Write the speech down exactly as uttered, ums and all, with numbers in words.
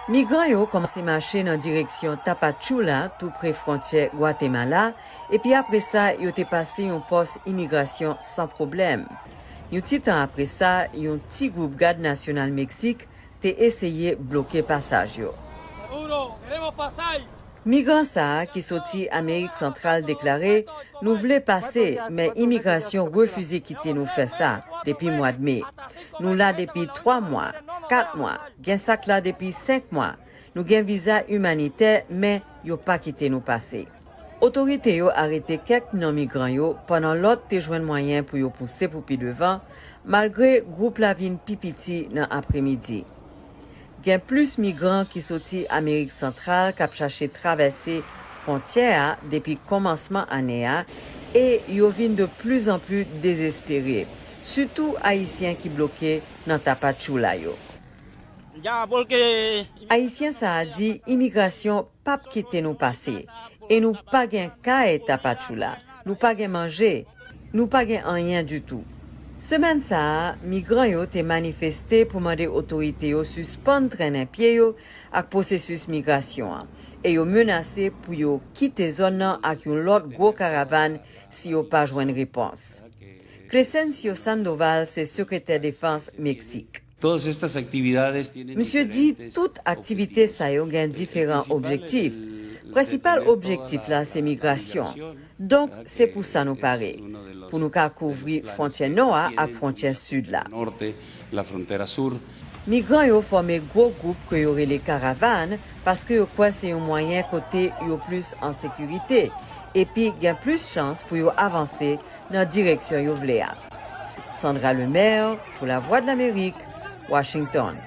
Migran yo kòmanse mache nan direksyon Tapachula, tou pre fwontyè Gwatemala, epi apre sa, yo te pase yon pòs imigrasyon san pwoblèm. Yon ti tan apre sa, yon ti gwoup Gad Nasyonal Meksik te eseye bloke pasaj yo. Migran sa a ki soti Amerik Santral deklare, "Nou vle pase, men imigrasyon refize kite nou fè sa depi mwa de me. Nou la depi twa mwa, kat mwa, gen sa k la depi senk mwa. Nou gen viza imanitè, men yo pa kite nou pase." Otorite yo arete kèk nan migran yo, pandan lòt te jwenn mwayen pou yo pouse pou pi devan, malgre gwoup la vin pi piti nan apremidi. Gen plis migran ki soti Amerik Santral k ap chache travèse fwontyè a depi kòmansman ane a, e yo vin de pli an pli dezespere, sitou Ayisyen ki bloke nan Tapachula yo. Ayisyen sa a di imigrasyon p ap kite nou pase, e nou pa gen kay Tapachula, nou pa gen manje, nou pa gen anyen ditou. Semèn sa a, migran yo te manifeste pou mande otorite yo sispann trennen pye yo ak pwosesis migrasyon an, e yo menase pou yo kite zòn nan ak yon lòt gwo karavàn si yo pa jwenn repons. Crescencio Sandoval se sekretè defans Meksik. Todas estas actividades tienen Misye di diferentes tout aktivite sa yo gen diferan objektif. Prensipal objektif la se migrasyon. Donk, se pou sa nou pare, pou nou ka kouvri fwontyè nò a ak fwontyè sid la. Migran yo fòme gwo gwoup ke yo rele karavàn paske yo kwè se yon mwayen kote yo plis an sekirite, epi gen plis chans pou yo avanse nan direksyon yo vle a. Sandra Lemaire, pou Lavwadlamerik, Washington.